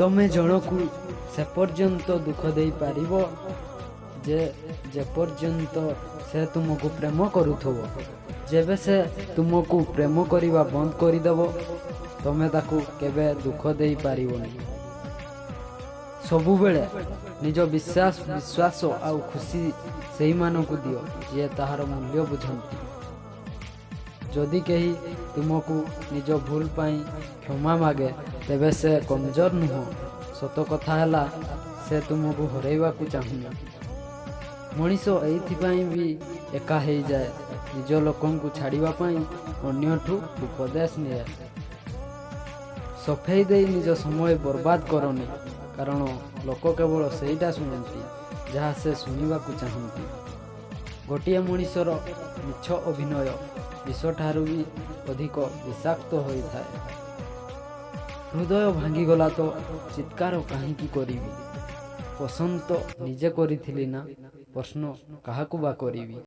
ତମେ ଜଣକୁ ସେପର୍ଯ୍ୟନ୍ତ ଦୁଃଖ ଦେଇପାରିବ ଯେ ଯେପର୍ଯ୍ୟନ୍ତ ସେ ତୁମକୁ ପ୍ରେମ କରୁଥିବ। ଯେବେ ସେ ତୁମକୁ ପ୍ରେମ କରିବା ବନ୍ଦ କରିଦେବ, ତମେ ତାକୁ କେବେ ଦୁଃଖ ଦେଇପାରିବନି। ସବୁବେଳେ ନିଜ ବିଶ୍ୱାସ ଆଉ ଖୁସି ସେଇମାନଙ୍କୁ ଦିଅ, ଯିଏ ତାହାର ମୂଲ୍ୟ ବୁଝନ୍ତି। ଯଦି କେହି ତୁମକୁ ନିଜ ଭୁଲ ପାଇଁ କ୍ଷମା ମାଗେ, ତେବେ ସେ କମଜୋର ନୁହଁ। ସତ କଥା ହେଲା, ସେ ତୁମକୁ ହରାଇବାକୁ ଚାହୁଁନି। ମଣିଷ ଏଇଥିପାଇଁ ବି ଏକା ହେଇଯାଏ, ନିଜ ଲୋକଙ୍କୁ ଛାଡ଼ିବା ପାଇଁ ଅନ୍ୟଠୁ ଉପଦେଶ ନିଏ। ସଫେଇ ଦେଇ ନିଜ ସମୟ ବର୍ବାଦ କରନି, କାରଣ ଲୋକ କେବଳ ସେଇଟା ଶୁଣନ୍ତି ଯାହା ସେ ଶୁଣିବାକୁ ଚାହାନ୍ତି। ଗୋଟିଏ ମଣିଷର ମିଛ ଅଭିନୟ ବିଷଠାରୁ ବି ଅଧିକ ବିଷାକ୍ତ ହୋଇଥାଏ। ହୃଦୟ ଭାଙ୍ଗିଗଲା ତ ଚିତ୍କାର କାହିଁକି କରିବି? ପସନ୍ଦ ତ ନିଜେ କରିଥିଲି ନା, ପ୍ରଶ୍ନ କାହାକୁ ବା କରିବି?